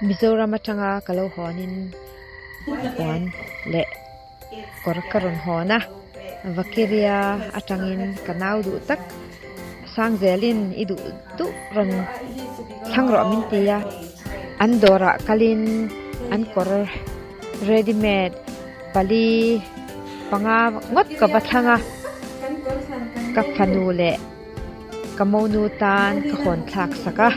Mizoram atanga ka lo hawnin puan leh kawr ka rawn hawn a, Vakiria atangin ka nau duh tak sang zelin i duh duh rawn thlang rawh min ti a, an dawrah kalin an kawr ready made pali panga ngawt ka va thlang a, ka fanu leh ka monu tan ka hawn thlak sak a.